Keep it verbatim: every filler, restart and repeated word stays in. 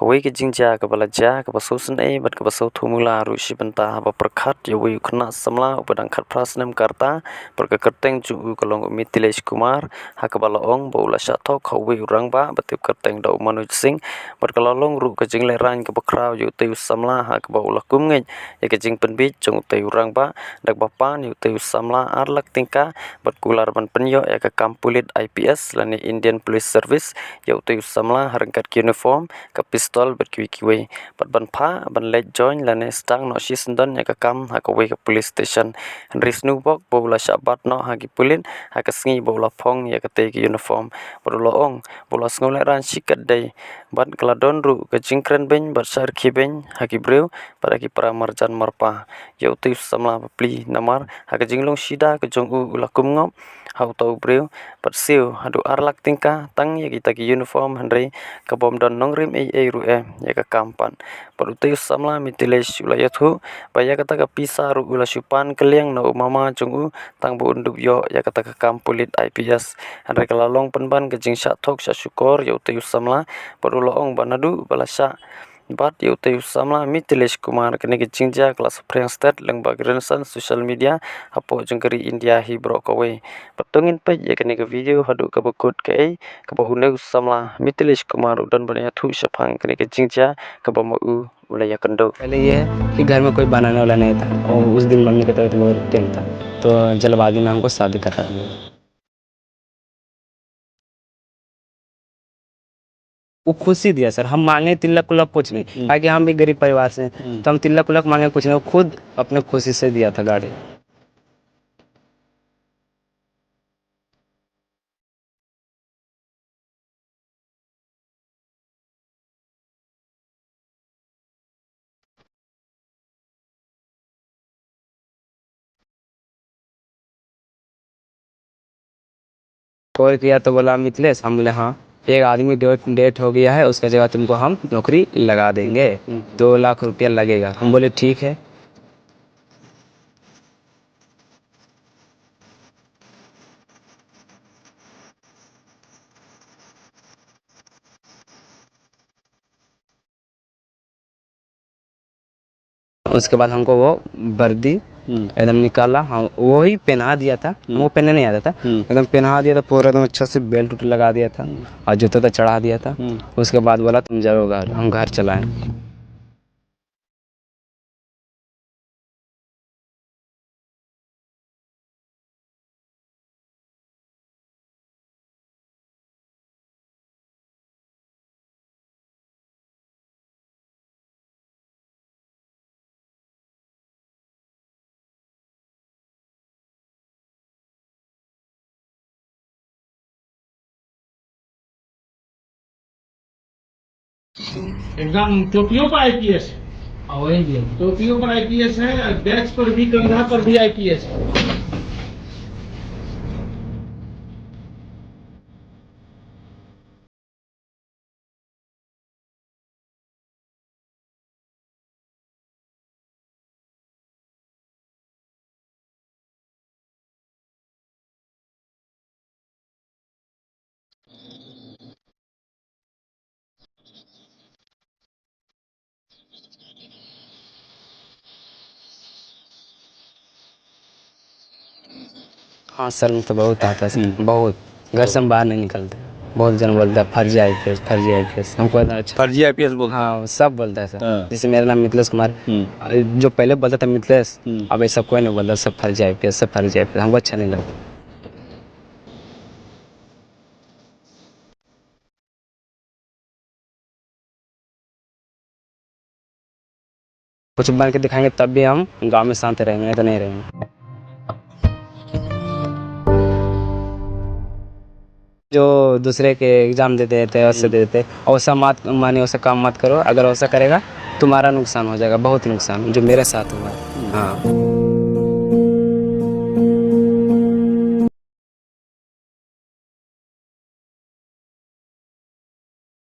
Wei ka jingjia kaba la jia kaba sngewsynei bad kaba sngewthuh mula ruh shi bynta haba pyrkhat ïa uwei u khynnah samla uba dang khatphra snem ka rta, bad ka kyrteng jong u ka long u Mithilesh Kumar, ha kaba la ong ba u la shah thok ha uwei u rangbah ba tip kyrteng da u Manoj Singh, bad ka la long ruh ka jinglehrain kaba khraw ïa utei u samla ha kaba u la kum ngeit ïa ka jingpynbieit jong utei u rangbah da kaba pan ïa utei u samla ar lak tyngka, bad kular ban pynïoh ïa ka kam pulit I P S lane Indian Police Service ïa utei u samla ha ryngkat ka uniform, ka pistol bad kiwei kiwei, bad ban phah ban leit join lane sdang noh shisyndon ïa ka kam ha kawei ka police station. Hynrei sngewbok ba u la shah bat noh ha ki pulit ha ka sngi ba u la phong ïa katei ka uniform, bad u la ong ba u la sngewlehrain shikatdei, bad ka la don ruh ka jingkren beiñ bad shah rkhie beiñ ha ki briew bad ha ki para marjan marpa ïa utei u samla bapli namar ha ka jinglong shida ka jong u u la kum ngop ha uta u briew bad siew haduh ar lak tyngka tang ïa kita ki uniform, hynrei ka bym don nongrim ei ei ruh eh ïa ka kam pat. Bad utei u samla Mithilesh u la ïathuh ba ïa kata ka pisa ruh u la shu pan kylliang na u mama jong u tang ba un dup ïoh ïa kata ka kam pulit I P S. Hynrei ka la long pynban ka jingshah thok shah shukor ïa utei u samla, bad u la ong ba naduh ba la shah bat ïa utei u samla Mithilesh Kumar, kane ka jingjia ka la saphriang stet lyngba ka rynsan social media hapoh jong ka ri India hi baroh kawei. Bad to ngin peit ïa kane ka video haduh kaba kut kaei kaba une u samla Mithilesh Kumar u don ban ïathuh shaphang kane ka jingjia kaba ma u u la ïakynduh. पहले ये है कि घर में कोई बनाने वाला नहीं था, और उस दिन मम्मी का तबीयत बहुत कम था, तो जल्दबाजी में हमको शादी करा दिया। वो खुशी दिया सर, हम मांगे तीन लाख, कुछ नहीं, हम्म। ताकि हम भी गरीब परिवार से हैं, हम्म। तो हम तीन लाख, कुछ लाख मांगे कुछ नहीं, वो खुद अपने खुशी से दिया था गाड़ी। कॉल किया तो बोला, "मिथिलेश।" हम बोले, "हाँ।" "एक आदमी डेथ, डेथ हो गया है, उसका जगह तुमको हम नौकरी लगा देंगे, हम्म। दो लाख रुपया लगेगा।" हम बोले, "ठीक है।" उसके बाद हमको वो वर्दी हम्म। एकदम निकाला, हम वही पहना दिया था, हम्म। वो पहनने नहीं आता था, हम्म। एकदम पहना दिया था पूरा, एकदम अच्छा से बेल्ट उल्ट लगा दिया था हम्म। और जूता तो चढ़ा दिया था। हम्म। उसके बाद बोला, "तुम जाओ घर।" हम घर चलाए। एकदम टोपियों पर आईपीएस। हाँ, वही भी है। टोपियों पर आईपीएस है, और बैच पर भी, कंधा पर भी आईपीएस है। हाँ, शर्म तो बहुत आता है सर, हम्म। बहुत। घर से हम बाहर नहीं निकलते। बहुत जन बोलता है, "फर्जी आईपीएस, फर्जी आईपीएस।" हमको इतना अच्छा फर्जी आईपीएस बोलते हैं? हाँ, सब बोलता है सर। हाँ। जैसे मेरा नाम मिथिलेश कुमार, हम्म। जो पहले बोलता था मिथिलेश, हम्म। अब ऐसा कोई नहीं बोलता, सब फर्जी आईपीएस, सब फर्जी आईपीएस। हमको अच्छा नहीं लगता। कुछ बन के दिखाएंगे, तब भी हम गांव में शांत रहेंगे, नहीं तो नहीं रहेंगे। जो दूसरे के एग्जाम दे देते हैं, वैसे हम्म। दे देते हैं, वैसा मत, माने वैसा काम मत करो। अगर वैसा करेगा, तुम्हारा नुकसान हो जाएगा, बहुत नुकसान, जो मेरे साथ हुआ है। हम्म। हाँ।